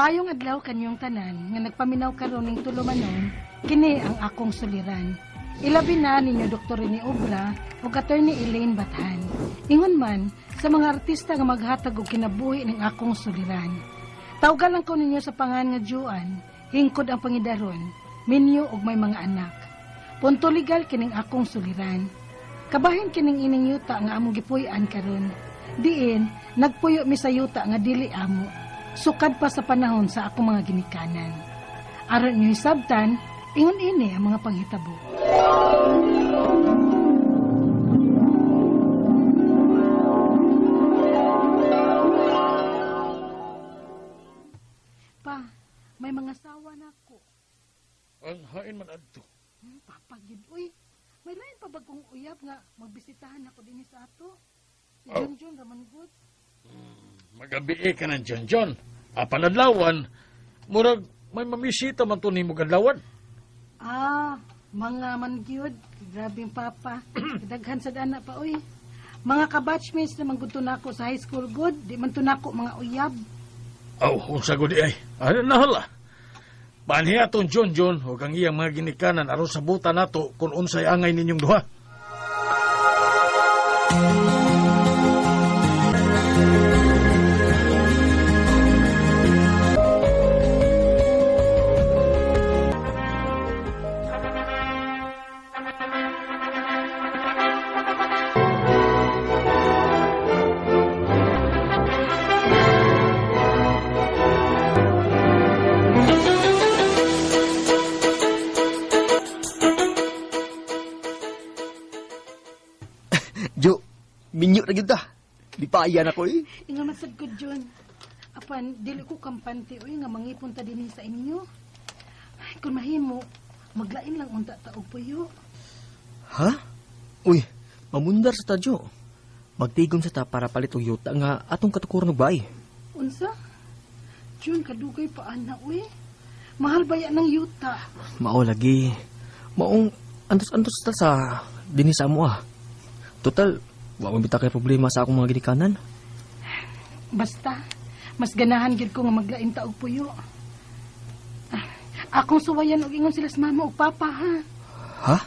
Maayong adlaw kanyong tanan nga nagpaminaw karon ning tulumanon, kini ang akong suliran. Ilabi na ninyo Dr. Rene Obra ug Attorney Elaine Bathan. Ingon man sa mga artista nga maghatag og kinabuhi ning akong suliran. Tawgan lang ko ninyo sa pangan nga Juan, hingkod ang pangidaron, minyo ug may mga anak. Punto legal kining akong suliran. Kabahin kining ining yuta nga among gipuy-an karon. Diin nagpuyo mi sa yuta nga dili amo. Sukad pa sa panahon sa akong mga ginikanan. Aron niyo hisabtan, ingon ini ang mga panghitabo. Pa, may mga sawa na ako. Ang hain man adto. Papa gyud uy. May lain pa bagong uyab nga magbisitahan ako dinhi sa ato. Si Oh. Junjun raman gud. Magabi ka ng John John. Apan adlawan, murag may mamisita man to nimo kadlawan. Ah, mga man gyud. Grabing papa. Daghan sa dana pa uy. Mga kabatchmates na manggud to nako sa high school good, di man to nako mga uyab. Aw, unsa gud ay. Ano na hala? Panhi atong John John ug ang iyang mga ginikanan aron sabutan nato kung unsay angay ninyong duha. Jo, minyo na gyud ta. Lipayan ako eh. Ingon man sad ko Jun. Apan dili ko kampante uy nga mangipon ta dinhi sa inyo. Ay, kung mahimo, maglain lang unta ta og puyo. Ha? Uy, mamundar sa ta, Jo. Magtigom sa ta para palit og yuta nga atong katukuran og bay. Unsa? Jun, kadugay pa ana uy. Mahal ba yan ng yuta? Mao lagi. Maong antos-antos ta sa dinhi sa amo ah. Total, wa man bita kay problema sa akong mga ginikanan. Basta, mas ganahan gyud ko nga maglain ta og puyo. Ah, akong suwayan og ingon sila sa mama ug papa ha. Ha?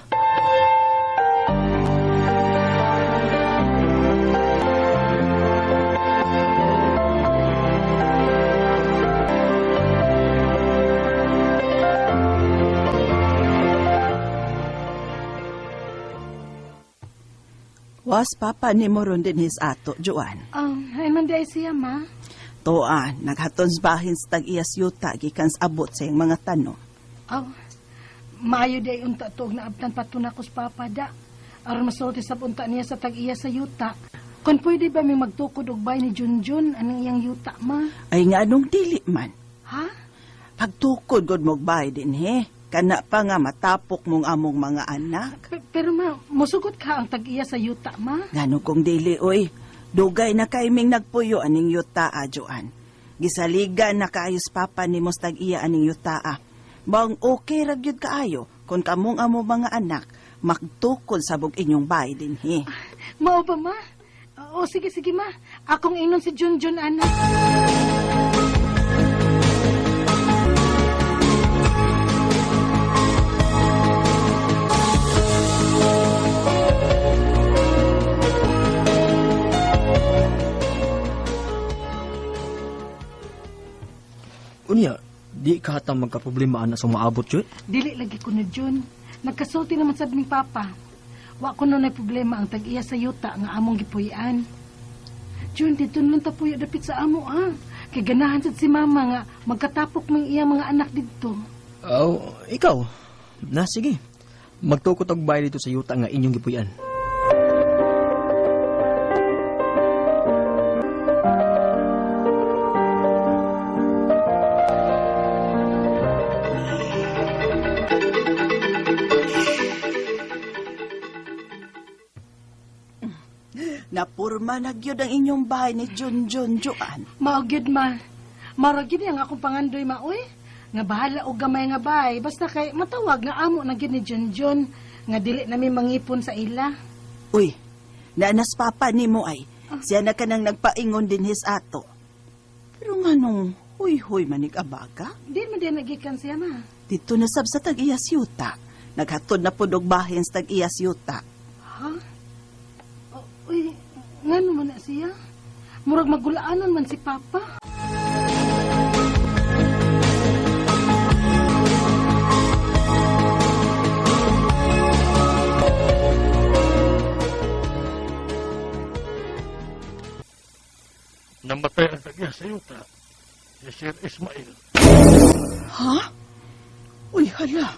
Was papa ni mo ron din his ato, Joan. Ay man di ay siya ma. Toa, naghaton sa bahin sa tag-iyas yuta, gikan sa abot sa iyang mga tanom. Aw, maayo di ay unta to og naabtan pa to nako sa papa da. Aron masulti sa unta niya sa tag-iya sa yuta. Kung pwede ba may magtukod og bay ni Junjun anang iyang yuta ma? Ay nga anong dili man. Ha? Pagtukod god mo bay din he. Kana pa nga matapok mong among mga anak. Pero ma, musugot ka ang tag-iya sa yuta ma? Ngano kung dili oy. Dugay na kay ming nagpuyo aning yuta, ah, Joan. Gisaligan na kaayos papa ni mos tag-iya aning yuta, ah. Bang okay ra gyud kaayo kung kamong amo mga anak magtukod sa bug inyong bay din he. Mao ba ma? O sige sige ma. Akong inon si Junjun anak. Unya, di ka hata magka-problema ana sa maabot, Jo. Dili lagi ko na Jun. Nagkasulti naman sad ning papa. Wa ko nun ay problema ang tag-iya sa yuta nga among gipuy-an. Jun, dito lang ta puyo dapit sa amo ha. Kay ganahan sad si mama nga magkatapok mang iya mga anak didto. Aw, ikaw. Na sige. Magtukod og bay dito sa yuta nga inyong gipuy-an. Napurma na gyud ang inyong bahay ni Junjun, Joan. Mao gyud ma. Mao ra gyud ang akong pangandoy ma oy. Nga bahala og gamay nga bahay basta kay matawag nga amo na gyud ni Junjun nga dili nami mangipon sa ila. Uy, nanas papa nimo ay. Siya na kanang nagpaingon din his ato. Pero nganong Huy-huy manig abaga. Di man din nagikan siya ma. Dito na sab sa tag-iyas yuta. Naghatod na pud og bahin sa tag-iyas yuta. Ha? Oh, uy, ngano man na siya? Murag magulaanon man si Papa. Namatay ang tag-iya sa yuta, si Sir Ismail. Ha? Uy, hala.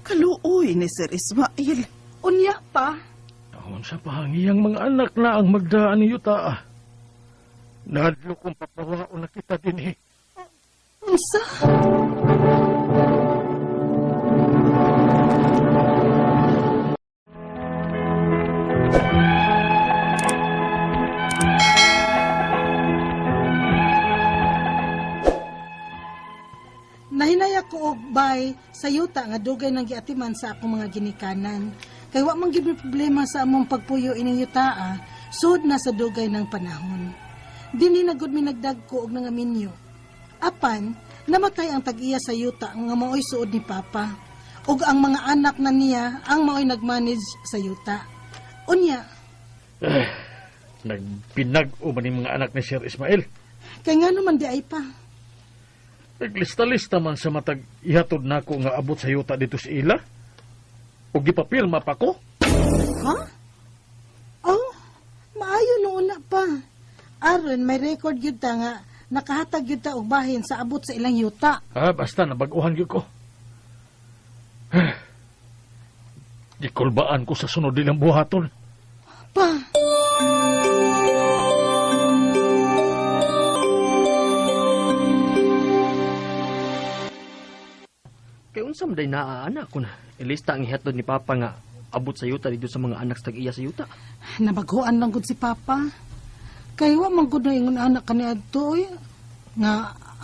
Kaluoy ni Sir Ismail. Unya pa. Unsa pa ang iyang mga anak na ang magdaan ni yuta. Ah. Nahadlo kong papawaon na kita din eh. Unsa? Nahinaya ko og bay sa yuta nga dugay nang giatiman sa akong mga ginikanan. Kay wa man gid may problema sa among pagpuyo ining yutaa, sud na sa dugay ng panahon. Dinhi na gud mi nagdagko og nangaminyo. Apan, namatay ang tag-iya sa yuta nga maoy suod ni Papa. Ug ang mga anak na niya ang maoy nagmanage sa yuta. Unya, Nagpinag-o man yung mga anak ni Sir Ismail. kay ngano man di ay pa. Naglista-lista man sa matag ihatod nako nga abot sa yuta dito sa ila. O gipapirma pa ko. Ha? Oh, maayo noon na pa. Aron may record gyud ta nga nakahatag gyud ta og bahin sa abot sa ilang yuta. Ah, basta nabaguhan gyud ko. Gikulbaan ko sa sunod nilang buhaton. Pa, Kay unsa man day naa anak ko na. Ilista ang ihatod ni Papa nga abot sa yuta dito sa mga anak sa tag-iya sa yuta. Nabaghuan lang gud si Papa. Kay wa man gud na ingon anak kaniadto oy. Nga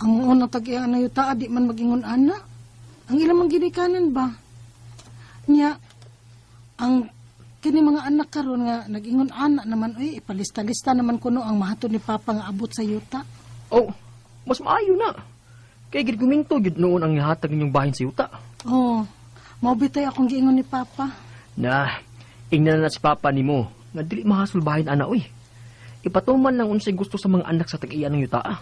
ang unang tag-iya na yuta di man magingon ana. Ang ilang man ginikanan ba? Nya ang kini mga anak karon nga nag-ingon ana naman oy, ipalista-lista naman kuno ang mahatod ni Papa nga abot sa yuta. Oh, mas maayo na. Kay gid guminto gid noon ang ihatag ninyong bahin sa yuta. Oh, mao bitay akong giingon ni Papa. Na, ingnan na si Papa nimo nga dili mahasol bahin ana oy. Ipatuman lang unsay gusto sa mga anak sa tag-iya ng yuta. Ah.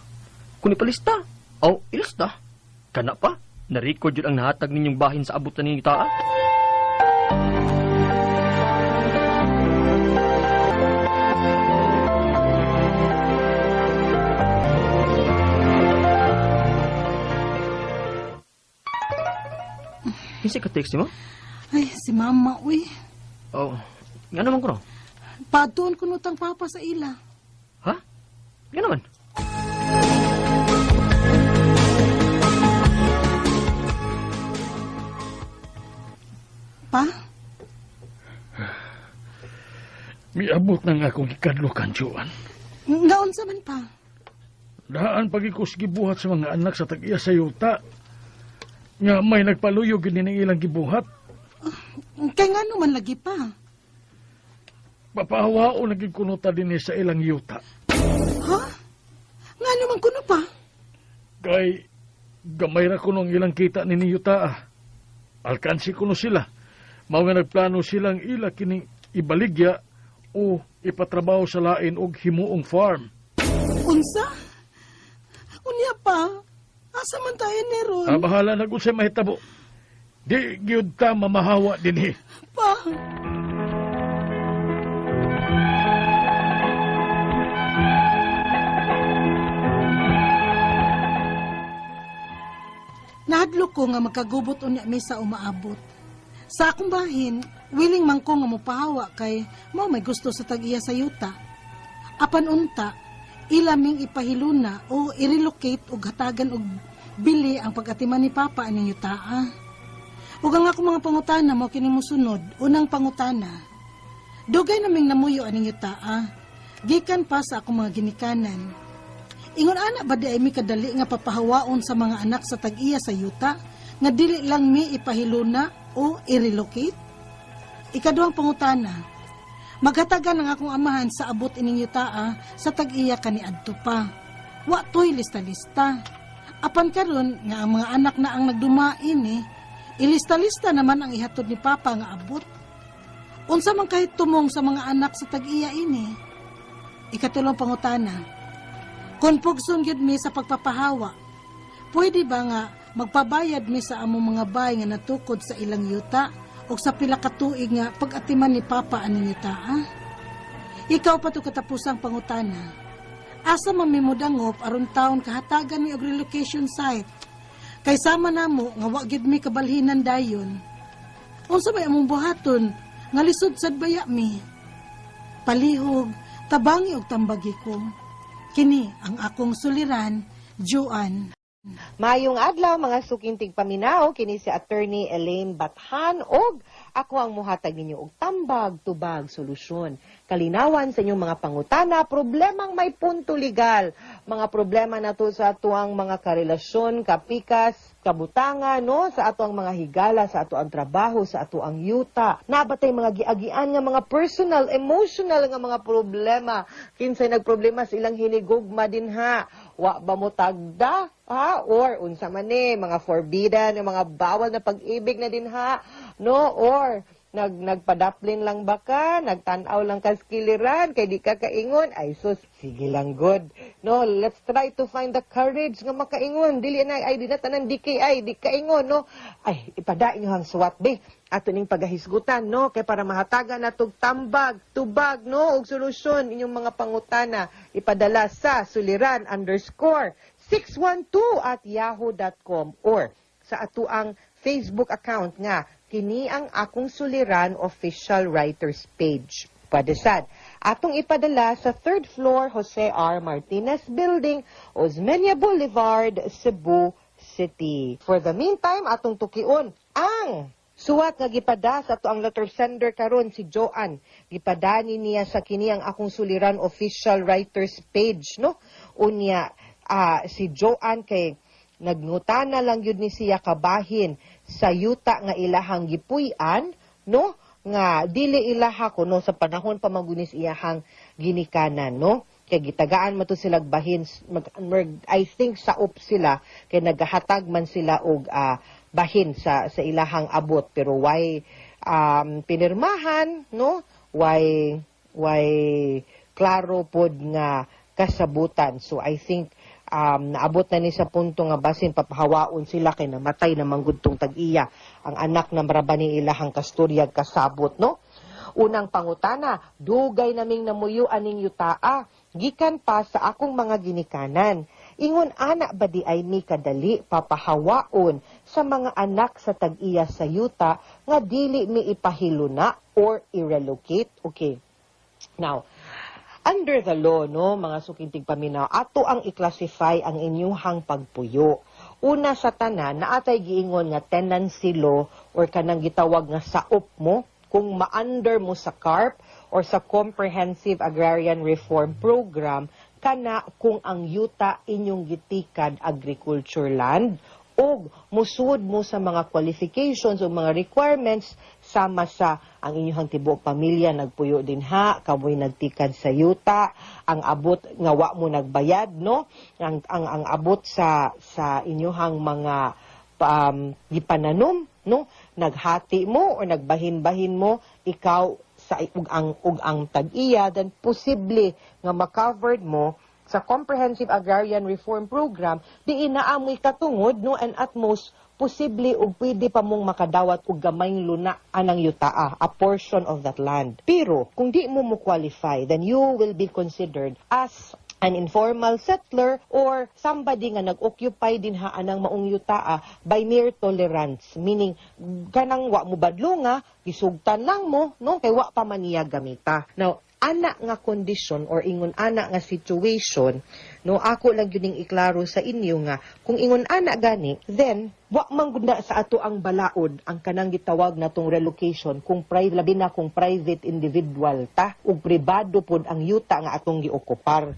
Kung ipalista, oh, ilista. Kana pa, na-record yun ang nahatag ninyong bahin sa abot na ninyong yuta. Ah. Kinsa ka text nimo? Ay, si Mama uy. Oh, nga naman ko no? Patuon kuno tang Papa sa ila. Ha? Nga naman. Pa? Miabot na nga akong gikadlukan, Joan. Nga unsa man pa? Daan pagikos gibuhat sa mga anak sa tag-iya sa yuta. Nga may nagpaluyo gini ng ilang gibuhat. Kay ngano man lagi pa? Papahawao naging kunuta din sa ilang yuta. Ha? Ngano man kuno pa? Kay gamay ra kuno ang ilang kita ni yuta. Ah. Alkansi kuno sila. Mao nga nagplano silang ila kining ibaligya o ipatrabaho sa lain og himuong farm. Unsa? Unya pa? Asa man tayo ni Ron? Ah, bahala na kung sa'y mahitabo. Di gyud ta mamahawa dinhi. Pa? Nahadlok ko nga magkagubot unya mi sa umaabot. Sa akong bahin, willing man ko nga mopahawa kay mao may gusto sa tag-iya sa yuta. Apan unta, ila ming ipahiluna o i-relocate og hatagan og bili ang pag-atiman ni Papa aning yutaa. Ug ang akong mga pangutana mo kini mosunod, unang pangutana. Dugay naming namuyo aning yutaa. Gikan pa sa akong mga ginikanan. Ingon ana ba di ay mi kadali nga papahawaon sa mga anak sa tag-iya sa yuta nga dili lang mi ipahiluna o i-relocate? Ikaduhang pangutana, maghatagan ang akong amahan sa abot ining yutaa sa tag-iya kaniadto pa. Wa toy lista-lista. Apan karon nga ang mga anak na ang nagdumain eh, ilista-lista naman ang ihatod ni Papa nga abot. Unsa man kahit tumong sa mga anak sa tag-iya ini? Ikatulong pangutana. Kung pugson gyud mi sa pagpapahawa, pwede ba nga magpabayad mi sa among mga bay nga natukod sa ilang yuta o sa pila ka tuig nga pag-atiman ni Papa aning yuta? Ah? Ikaw pa to katapusang pangutana. Asa man mi modangop aron taon kahatagan mi og relocation site? Kay sama namo nga wa gyud mi kabalhinan dayon. Unsa may among buhaton nga lisod sad baya mi? Palihog, tabangi og tambagi ko. Kini ang akong suliran, Joanne. Mayong adlaw, mga suking tigpaminaw, kini si Attorney Elaine Bathan og ako ang muhatag ninyo og tambag, tubag, solusyon. Kalinawan sa inyong mga pangutana, problemang may punto legal, mga problema nato sa atuang mga karelasyon, kapikas, kabutanga, no, sa atuang mga higala, sa atuang trabaho, sa atuang yuta. Naa ba tay mga giagian nga mga personal, emotional nga mga problema? Kinsay nagproblema sa ilang hinigugma dinha? Wa ba mo tagda? Ha? Or unsa man ni mga forbidden, yung mga bawal na pag-ibig na dinha, no? Or nagpadaplin lang ba ka, nagtan-aw lang ka sa kiliran kay di ka kaingon? Ay sus, sige lang good. No, let's try to find the courage nga makaingon. Dili na ay di na tanan DKI, di kaingon, no. Ay, ipadain nyo ang suwat be. Ato ning pagahisgutan, no, kay para mahatagan natog tambag, tubag, no, og solusyon inyong mga pangutana. Ipadala sa suliran_612@yahoo.com or sa atuang Facebook account nga kini ang akong suliran official writers page. Pwede sad atong ipadala sa third floor, Jose R. Martinez Building, Osmeña Boulevard, Cebu City. For the meantime, atong tukion ang suwat nga gipada sa ato ang letter sender karon, si Joanne. Gipadani niya sa kini ang akong suliran official writers page, no. Unya si Joanne kay nagngutana lang yun ni siya kabahin sa yuta nga ilahang gipuy-an, no, nga dili ilaha kuno sa panahon pa magunis iyahang ginikanan, no, kay gitagaan man to sila bahin I think saop sila kay nagahatag man sila og bahin sa ilahang abot, pero why pinirmahan, no, why klaro pod nga kasabutan. So I think naabot na ni sa punto nga basin papahawaon sila kay namatay na manggud tong tag-iya. Ang anak na maraba ni ilahang kastoryag kasabot, no. Unang pangutana, dugay naming namuyo aning yutaa, gikan pa sa akong mga ginikanan. Ingon ana ba di ay mi kadali papahawaon sa mga anak sa tag-iya sa yuta nga dili mi ipahiluna or i-relocate? Okay. Now, under the law, no, mga suking tigpaminaw, ato ang i-classify ang inyuhang pagpuyo. Una sa tanan, naatay giingon nga tenancy law or kanang gitawag nga saop mo, kung ma-under mo sa CARP or sa Comprehensive Agrarian Reform Program, kana kung ang yuta inyong gitikad agriculture land og musud mo sa mga qualifications o mga requirements sama sa ang inyong tibuok pamilya nagpuyo dinha, kamoy nagtikad sa yuta, ang abot nga wa mo nagbayad, no, ang abot sa inyong mga gipananom, no, naghati mo or nagbahin-bahin mo ikaw sa ug ang tag-iya, then posible nga ma-covered mo sa Comprehensive Agrarian Reform Program, di inaamoy katungod, no, and at most posible ug pwede pa mong makadawat og gamayng luna anang yutaa, a portion of that land. Pero kung di mo mo qualify, then you will be considered as an informal settler or somebody nga nag-occupy dinha anang maong yutaa by mere tolerance, meaning kanang wa mo badlo nga gisugtan lang mo, no, kay wa pa man niya gamita. Now, ana nga kondisyon or ingon ana nga situation, no, ako lang gyud ning iklaro sa inyo nga kung ingon ana gani, then wa man gud na sa ato ang balaod ang kanang gitawag natong relocation kung private, labi na kung private individual ta ug pribado pod ang yuta nga atong giokupar.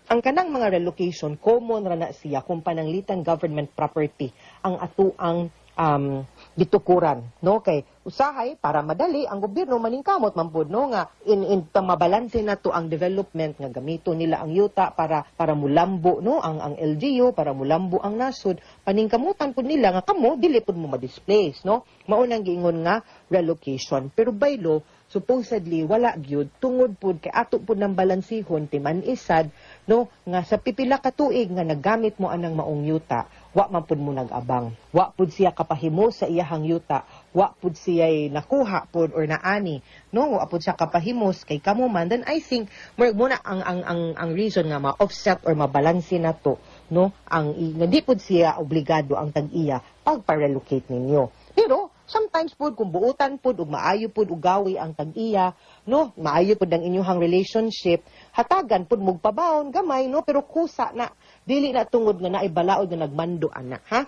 Ang kanang mga relocation, common ra na siya kung pananglitan government property ang ato ang gitukuran, no? Kay usahay para madali ang gobyerno maningkamot man pud, no, nga in mabalanse na to ang development nga gamito nila ang yuta para mulambo, no, ang LGU, para mulambo ang nasod. Paningkamutan pud nila nga kamo dili pud mo ma-displace, no? Mao nang giingon nga relocation, pero by law supposedly wala gyud, tungod pud kay ato pud nang balansihon timan-isad, no, nga sa pipila ka tuig nga naggamit mo anang maong yuta, wa man pud mo nag-abang, wa pud siya kapahimo sa iyahang yuta, wa pud siya nakuha pud or naani, no, wa pud siya kapahimos kay kamo man. Then I think murag mo na ang reason nga ma-offset or mabalanse na to, no, ang nga di pud siya obligado ang tag-iya pagpa-relocate ninyo. Pero sometimes pud kung buutan pud ug maayo pud og gawi ang tag-iya, no, maayo pud ang inyong relationship, hatagan pud mugpabaon gamay, no, pero kusa na, dili na tungod nga naay balaod nga nagmando ana, ha.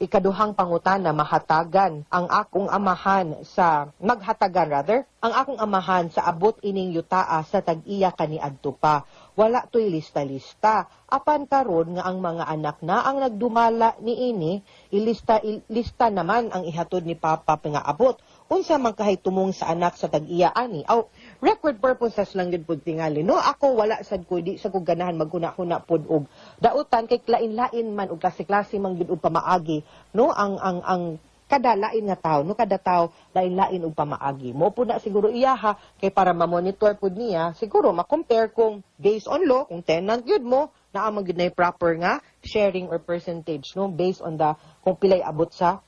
Ikaduhang pangutana, mahatagan ang akong amahan sa maghatagan rather ang akong amahan sa abot ining yutaa sa tag-iya kaniadto pa? Wala to'y lista-lista, apan karon nga ang mga anak na ang nagdumala niini, ilista lista naman ang ihatod ni papa nga abot. Unsa man kahay tumong sa anak sa tag-iya ani? Aw, record purposes lang yun pud tingali, no. Ako wala sad ko, di sa ko ganahan maghuna-huna pud og dautan kay lain-lain man og klase-klase man gyud og pamaagi, no, ang kada lain nga tawo, no, kada tawo lain-lain og pamaagi. Mo pud na siguro iyaha kay para ma-monitor pud niya siguro, ma-compare kung based on law, kung tenant gyud mo, naa man gyud na proper nga sharing or percentage, no, based on the kung pilay abot sa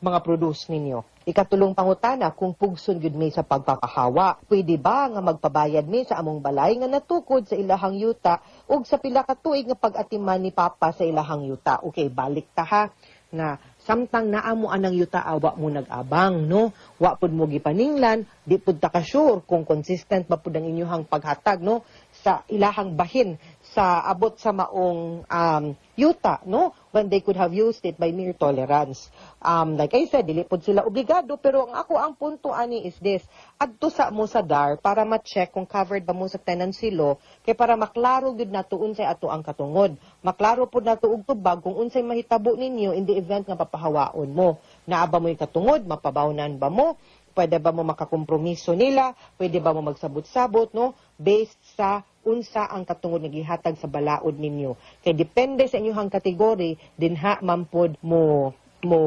mga produce ninyo. Ikatulong pangutana, kung pugson gyud mi sa pagpapahawa, pwede ba nga magpabayad mi sa among balay nga natukod sa ilahang yuta ug sa pila ka tuig nga pag-atiman ni papa sa ilahang yuta? Okay, balik ta ha, nga samtang naa mo anang yuta, wa mo nag-abang, no, wa pud mo gipaninglan, di pud ta ka sure kung consistent ba pud ang inyuhang paghatag, no, sa ilahang bahin sa abot sa maong yuta, no, when they could have used it by mere tolerance. Like I said, dili pud sila obligado, pero ang ako ang punto ani is this: adto sa mo sa DAR para ma-check kung covered ba mo sa tenancy law, kay para maklaro gyud nato unsay ato ang katungod, maklaro pud nato og tubag kung unsay mahitabo ninyo in the event nga papahawaon mo. Naa ba mo'y katungod? Mapabawnan ba mo? Pwede ba mo makakompromiso nila? Pwede ba mo magsabot-sabot, no, based sa unsa ang katungod nga gihatag sa balaod ninyo? Kay depende sa inyong kategory dinha man pod mo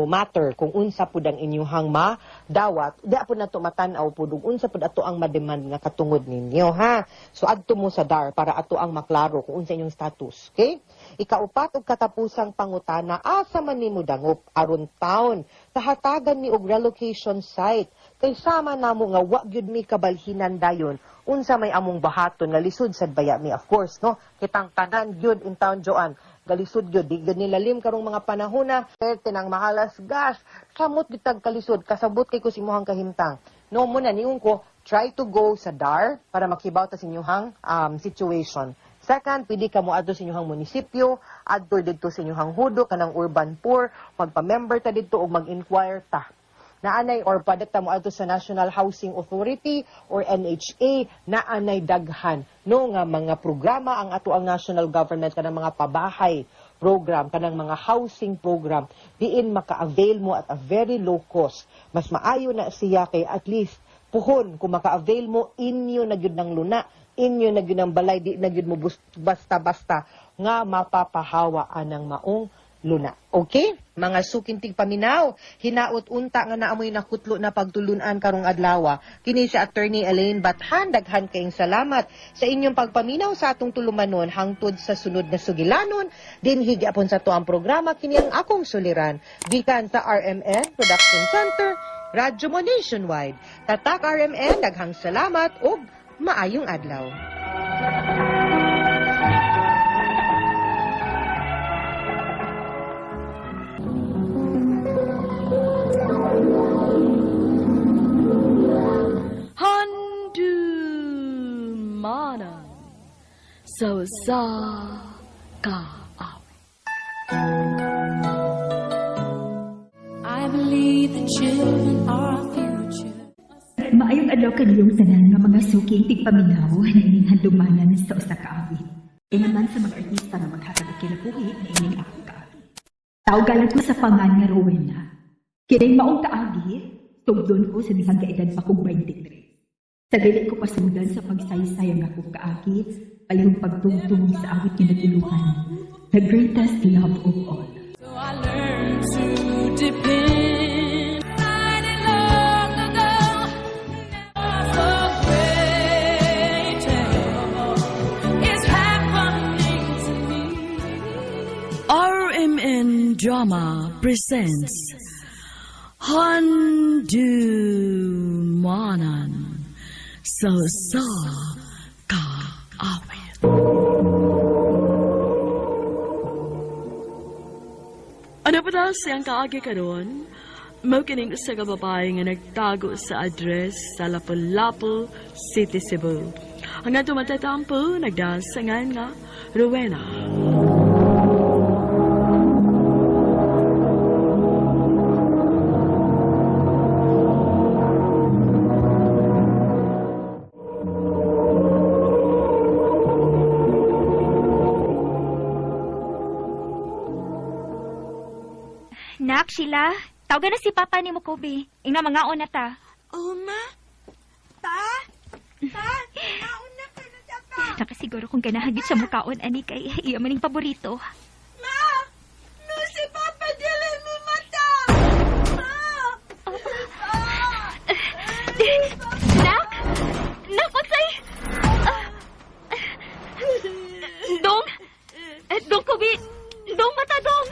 matter kung unsa pud ang inyuhang madawat. Di pud nato matan-aw pud ug unsa pud ato ang mademand nga katungod ninyo, ha. So adto mo sa DAR para ato ang maklaro kung unsa inyong status, okay? Ikaupat ug katapusang pangutana, asa man nimo dangop aron town tahatagan ni og relocation site, kay sama namo nga wa gyud mi kabalhinan dayon unsa may among bahaton nga lisod sad baya mi? Of course, no, kitang tanan gyud in town, Joan, galisod gyud, di gyud nilalim karong mga panahon na perte nang mahalas gas, samot gyud tag kalisod. Kasabot kay ko sa imong kahimtang, no. Mo na niingon ko, try to go sa DAR para makibaw ta sa inyong situation. Second, pwede ka mo adto sa inyong munisipyo, adto didto sa inyong hudo kanang urban poor, magpa-member ta didto og mag-inquire ta. Naanay or pwede ta mo adto sa National Housing Authority or NHA, naanay daghan, no, nga mga programa ang ato ang national government, kanang mga pabahay program, kanang mga housing program diin maka-avail mo at a very low cost. Mas maayo na siya kay at least puhon kung maka-avail mo, inyo na gyud ng luna, inyo na gyud ang balay, di na gyud mo basta-basta nga mapapahawa anang maong luna. Okay? Mga suking tigpaminaw, hinaot unta nga naamoy nakutlo na pagtulunan karong adlaw. Kini si Attorney Elaine Bathan, daghan kayong salamat sa inyong pagpaminaw sa atong tulumanon hangtod sa sunod na sugilanon. Dinhi gyapon sa ato ang programa, kini ang akong suliran, gikan sa RMN Production Center, Radyo Mo Nationwide. Tatak RMN, daghang salamat ug maayong adlaw. Handumanan sa usa ka awit. I believe the children are our future. Maayong adlaw kaniyong tanan nga mga suking tigpaminaw na ining handumanan sa usa ka awit. Inaman sa mga artista nga maghatag og kinabuhi na ining akong kaawit. Tawgalan ko sa pangan nga Rowena. Kining maong kaagi, tugdon ko sa dihang kaedad pa kog 23. Sa dili ko pasungdan sa pagsaysay ang akong kaagi, palihog pagtugtong sa awit nga nag-uluhan, The Greatest Love of All. So I learned to depend. Fighting long ago, never so great is happening to me. RMN Drama presents Handumanan sa Usa Ka Awit. Ano pa daw siyang kaagi karon? Mao kining usa ka babae nga nagtago sa address sa Lapu-Lapu City, Cebu. Ang ato matatampo nagdasangan nga Rowena. Nak, Sheila, tawagan na si Papa ni mo, Kobe. Ingna mga na ta. Oh, ma. Ta? Ta? Nauna ka na ta, ta. Nakasiguro kung ganahan gid siya mukaon ani kay iya maning paborito. Ma! No, si Papa dili mo mata! Ma! Nak! Nak, unsay? Ah. Dong! Eh, Dong, Kobe! Dong, mata, dong!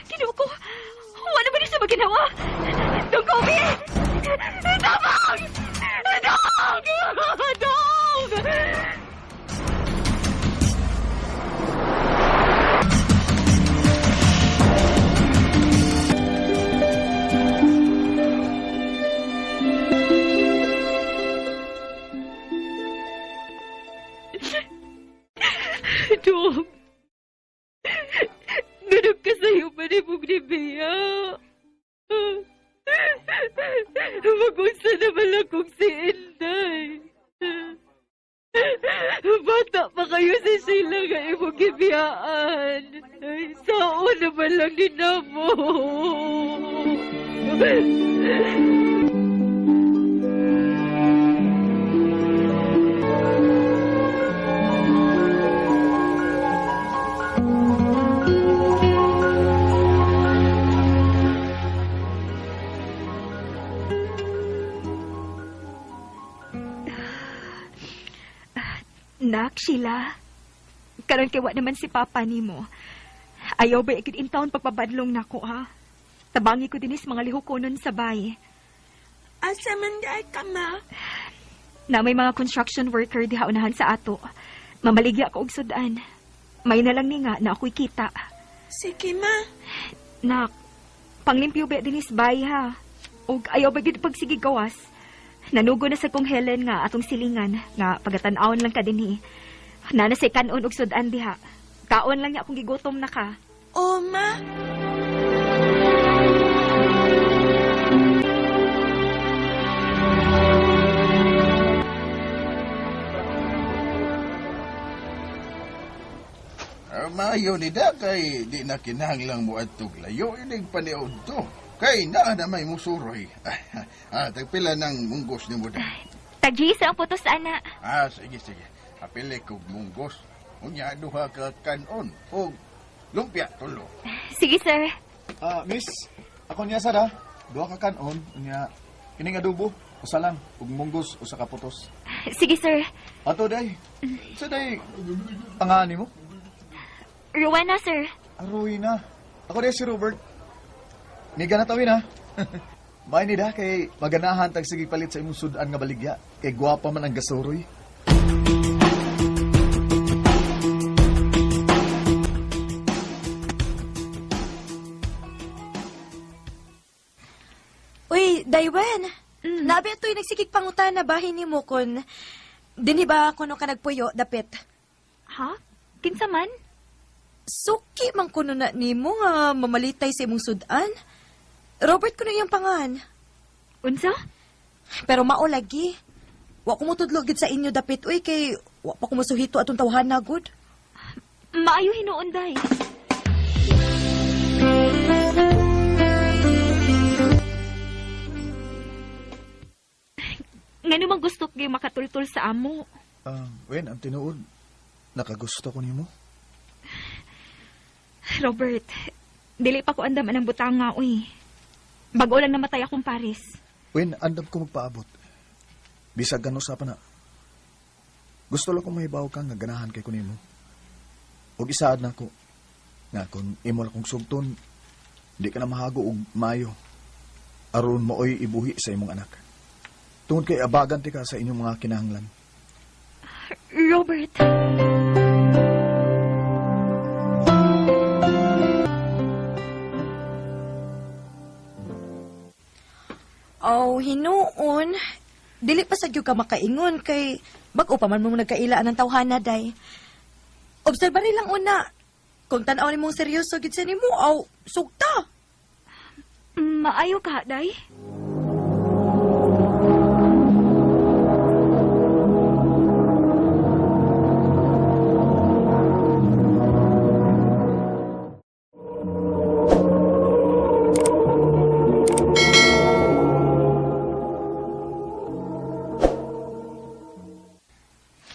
Kinuha ko. Wala ba niya siya maginawa? Dong, Kobe! Tabang! Dong! Dong! Dong! Ganun ka sa'yo pa ni Bea. Mag-unsa naman akong si Inday. Bata pa kayo sa Sheila nga imong gibiyaan. Sao naman lang ni Namo. Nak, Sheila. Karon kay wa naman si Papa nimo. Ayaw ba ikid in town pagpabadlong nako ha? Tabangi ko dinis mga lihok ko nun sa bay. Asa man di ka, ma? Na may mga construction worker diha unahan sa ato. Mamaligya ko og sudan. May na lang ni nga na ako'y kita. Sige, ma. Nak, panglimpyo ba dinis bay ha? Og ayaw ba gid pagsige gawas? Nanugo na sa kong Helen nga atong silingan nga pagatan-awon lang ka dinhi. Nana say kanon og sudan diha. Kaon lang niya kung gigutom na ka. Oh, ma. Maayo ni da kay di na kinahanglang mo adtog layo inig paniud to. Kay naa na may musuroy. Tagpila ng munggos ni mo da. Tag-gisa ang putos ana. Sige sige. Apili kog munggos. Unya duha ka kanon og lumpia tulo. Sige sir. Miss, ako niya sara. Duha ka kanon, unya kining adobo, usa lang ug munggos usa ka putos. Sige sir. Ato day. Sa day pangani mo? Rowena sir. Aroy na. Ako day si Robert. Niga na tawin ha. May ni da kay maganahan tag sige palit sa imong sudan nga baligya. Kay gwapa man ang gasuroy. Uy, Daywen. Nabi ito'y nagsigig pangutan na bahin ni mo kun dinhi ba kuno ka nagpuyo dapit. Ha? Kinsa man? Suki man kuno na nimo nga mamalitay sa imong sudan. Robert kuno iyang pangan. Unsa? Pero mao lagi. Wa ko motudlo gid sa inyo dapit uy kay wa pa ko mosuhito atong tawhan na gud. Maayo hinuon day. Ngano man gusto ko makatultul sa amo? Wen, ang tinuod, nakagusto ko nimo. Robert, dili pa ko andam anang butanga, uy. Bago lang namatay akong Paris. Wen, andam ko magpaabot. Bisag gano sa pa na. Gusto lang kong mahibaw ka nga ganahan kay ko nimo. Og isaad na ko nga kung imo lang kong sugton, di ka na mahago og maayo. Aron maoy ibuhi sa imong anak. Tungod kay abagan ti ka sa inyong mga kinahanglan. Robert. Oh, hinuon. Dili pa sad gyud ka makaingon kay bag-o pa man mo nagkailaan ng tawhana day. Obserbari lang una. Kung tan-aw nimong seryoso gid sa nimo, aw sugta. Maayo ka, day.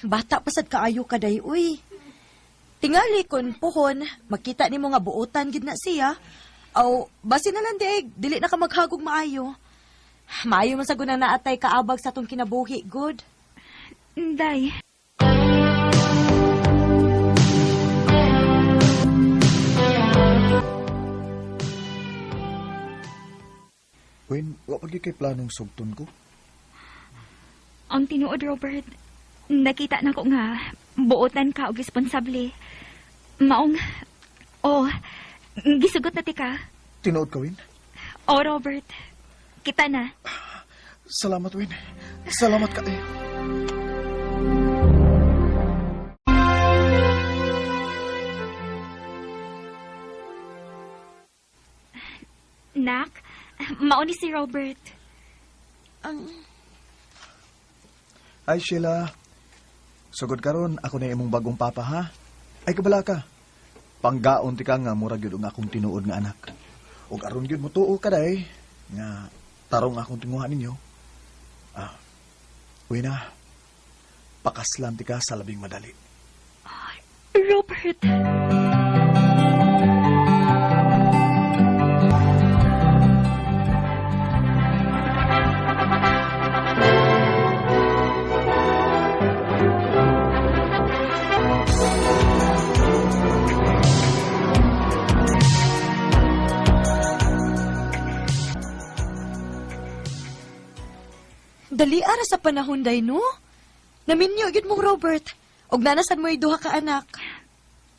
Bata pa sad kaayo ka day, uy. Tingali kon puhon, makita nimo nga buotan gid na siya. Aw, basi na lang diay, dili na ka maghagog maayo. Maayo man sa guna naatay kaabag sa atong kinabuhi, good. Day. Wen, wa pa gyud kay planong sugton ko. Ang tinuod, Robert, nakita na ko nga, buotan ka og responsable. Maong, oh, gisugot na ti ka. Tinuod ka, Win? Oh, Robert, kita na. Salamat, Win. Salamat ka. Eh. Nak, mauni si Robert. Ay, Sheila. Sugod karon, ako na imong bagong papa, ha? Ay, kabala ka. Panggaon ti ka nga, murag yun ang akong tinuod nga anak. Og aron yun mo tuo ka, day. Nga, tarong akong tinguha ninyo. Ah, uwi na. Pakaslan ti ka sa labing madali. Ay, Robert! Dali ara sa panahon day, no? Naminyo gyud mong Robert. Og nanasan mo duha ka anak.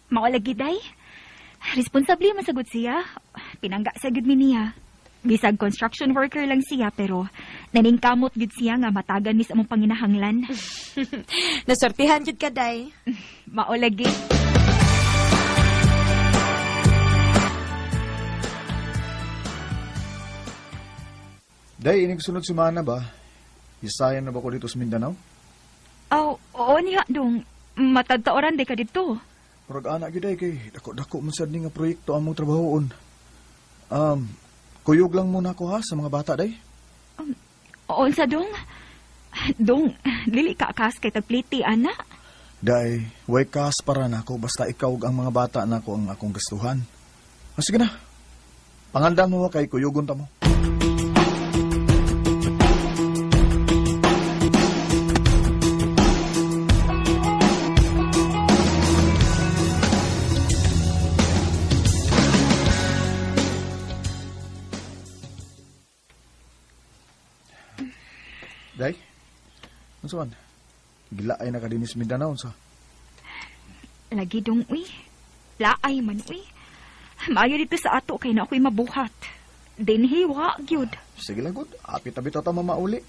Maolagi day. Responsable man sagot siya. Pinangga sa gyud mi niya. Bisag construction worker lang siya pero naningkamot gyud siya nga matagan mis among panginahanglan. Nasortihan gyud ka day. Maolagi. Day, inig sunod semana ba? Isayan na ba ko dito sa Mindanao? Oh, oo niya dong. Matagtaoran day ka dito. Murag anak gyud ay kay dako-dako man sad ni nga proyekto among trabahoon. Kuyog lang muna ko ha sa mga bata day. Oo sa dong. Dong, dili ka kas kay tagpliti ana. Day, way kas para nako basta ikaw ug ang mga bata nako ang akong gastuhan. Ah, sige na. Pangandam mo kay kuyugon ta mo. Day, unsa man? Gilaay na ka dinis Mindanao, unsa? Lagi dong, uy. Laay man, uy. Maayo dito sa ato kay na ako'y mabuhat. Dinhi, wa, gyud. Sige lang, good. Apit-apit ata mamauli.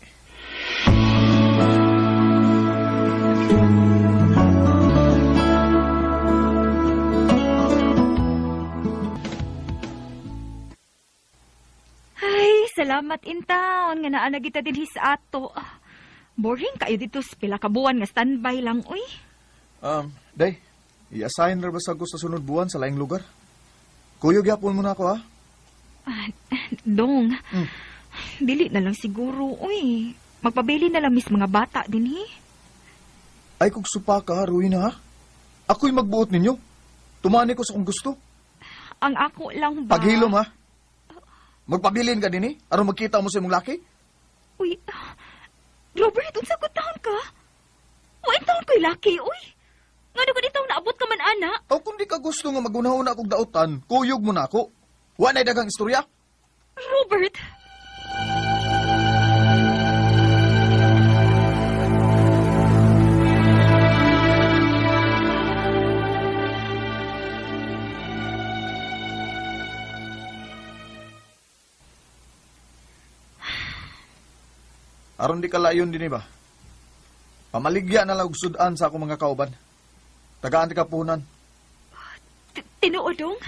Ay, salamat in town nga naa na kita dinhi sa ato. Boring kayo dito sa pila ka buwan nga standby lang, uy. Day, i-assign ra ba sa ko sa sunod buwan sa laing lugar? Kuyog yapon muna ako, ha? Ah, dong, dili na lang siguro, uy. Magpabili na lang mis mga bata dinhi. Ay, kung supa ka, Rowena, ha? Ako'y magbuot ninyo. Tumani ko sa kung gusto. Ang ako lang ba? Paghilom, ha? Magpabilin ka din, eh? Aron magkita mo sa imong laki? Uy, Robert, unsa ko taon ka? Wa taon ko'y laki, uy. Ngano ko dito naabot ka man, ana? O kung di ka gusto nga magunahuna akong dautan, kuyog mo na ako. Wa na'y daghang istorya. Robert! Aron di ka layon din ba? Pamaligya na lang og sudan sa akong mga kauban. Tagaan ti ka puhunan. Tinuod, dong?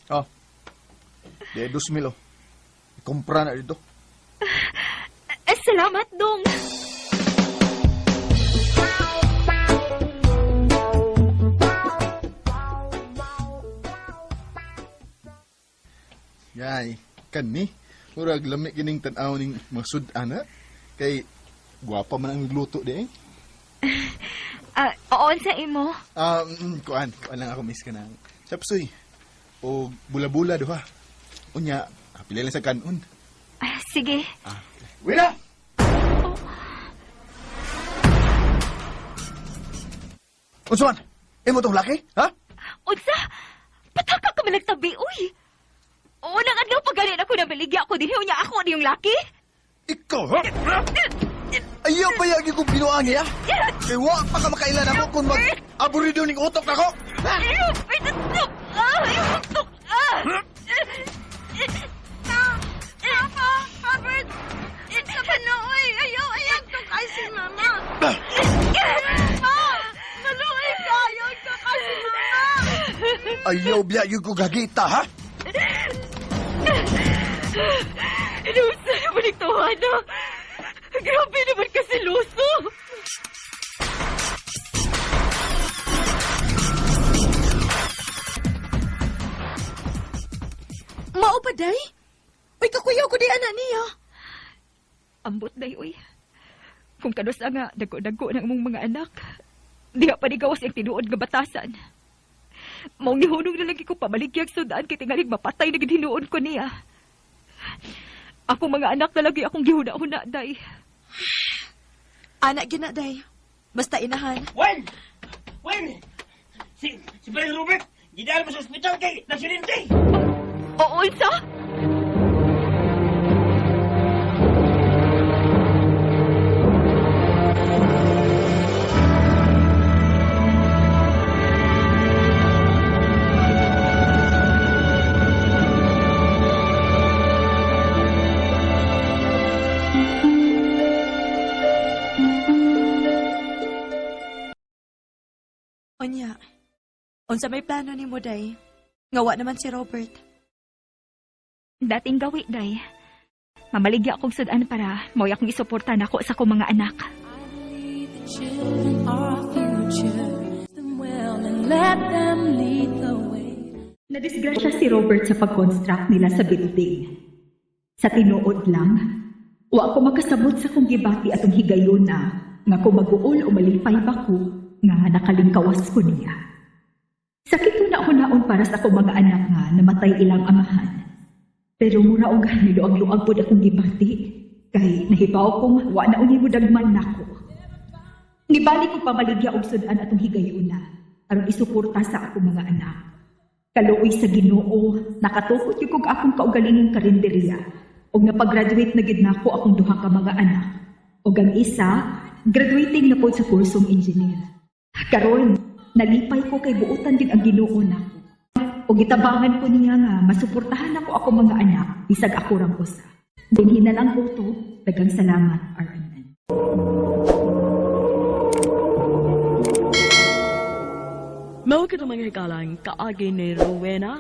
Oh. Di ay 2,000, oh. Ikumpra na dito. Salamat, dong. Yay, kani. Murag lami kining tan-aw ning mga sud-an, ha? Kay gwapa man ang nagluto di eh. Oo, sa imo. Kuan, kuan lang ako miss ka nang. Chapsuy. O bula-bula duha. Unya, pila lang sa kanon. Sige. Wina! Oh. Unsa man? Imo tong laki? Ha? Unsa? Pataka ka man nagtabi, uy. Unang adlaw pa ganin ako na baligya ko dinhi unya ako niyong laki. Ikaw, ha? Ayaw pa yagi kong binuangi, ha? Kay wa pa ka makailan ako kung mag-aburido ning utok nako. Ha? Papa, Robert, sa kanuoy, ayaw, ayaw to kay si Mama. Pa, maluoy ka, ayaw to kay si Mama. Ayaw biya yung ko gagita, ha? Inusa naman ito, Hana. Grabe naman kasi luso. Mao pa, day? Uy, kakuyaw ko di anak niya. Ambot, day, uy. Kung kanos nga, dago-dago ng imong mga anak. Diha pa ni gawas ang tinuod nga batasan. Maong nihunong na lagi ko pamaligyag sudaan kay tingalig mapatay na gid hinuon ko niya. Ako mga anak na lagi akong gihuna-huna, day. Anak gina, day. Basta inahan. Wen! Wen! Si Brother Robert, gidaan mo sa ospital kay nasilinte. Oo, unsa? Unya, unsa may plano ni mo, day? Ngawa naman si Robert. Dating gawi, day. Mamaligya akong sudan para mao'y akong isuporta nako sa akong mga anak. Children are our future. Them well and let them lead the way. Nadisgrasya si Robert sa pag-construct nila sa building. Sa tinuod lang, wa ko makasabot sa kong gibati atong higayon na nga kung mag-uol o malipay ba ko nga nakalingkawas ko niya. Sakit ko na hunaon para sa akong mga anak nga namatay ilang amahan. Pero mura og niluag-luag pod akong gibati kay nahibaw kong wa na unya mo dagman nako. Nibalik ko pamaligya og sudan atong higayuna aron isuporta sa akong mga anak. Kaluoy sa Ginoo, nakatukod gyud kog akong kaugalingong karinderya ug napag-graduate na gid nako akong duha ka mga anak. Ug ang isa, graduating na pod sa kursong engineer. Karon, nalipay ko kay buotan gid ang Ginoo nako. Ug gitabangan ko niya nga masuportahan nako akong mga anak bisag ako rang usa. Dinhi na lang ko to. Daghang salamat, RMN. Mao kito mga hikalang kaagi ni Rowena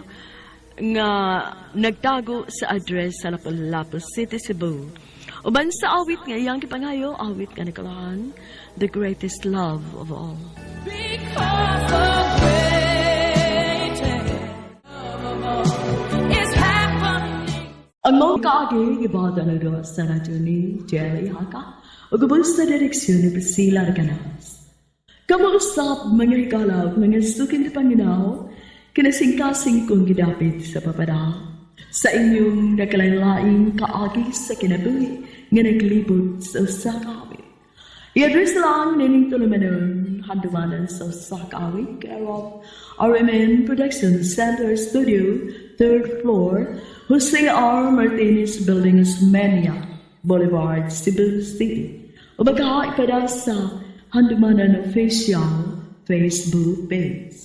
nga nagtago sa address sa Lapu-Lapu City, Cebu. Uban sa awit nga iyang gipangayo, awit nga nakalahan, The Greatest Love of All. Because the greatest love of all is happening. Ang mga kaagi, gibata na doon sa radyo ni Jerry Haka o gubos sa direksyon ni Priscilla Recanas. Kamuusap mga higala, mga sukin na Panginoon, kinasingkasing kong gidapit sa papada. Sa inyong nakalain kaagi sa kinabuhi nga naglibot sa usa ka awit. I-address lang nining tulumanon handumanan sa usa ka awit, care of RMN Production Center Studio, third floor, Jose R. Martinez Building, Osmeña Boulevard, Cebu City. O magkakaipada sa Handumanan Official Facebook page.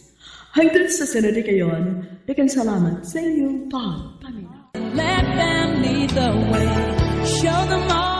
Hangtod sa sunod kayon, daghang salamat sa inyong pagpaminaw. Let them lead the way. Show them all.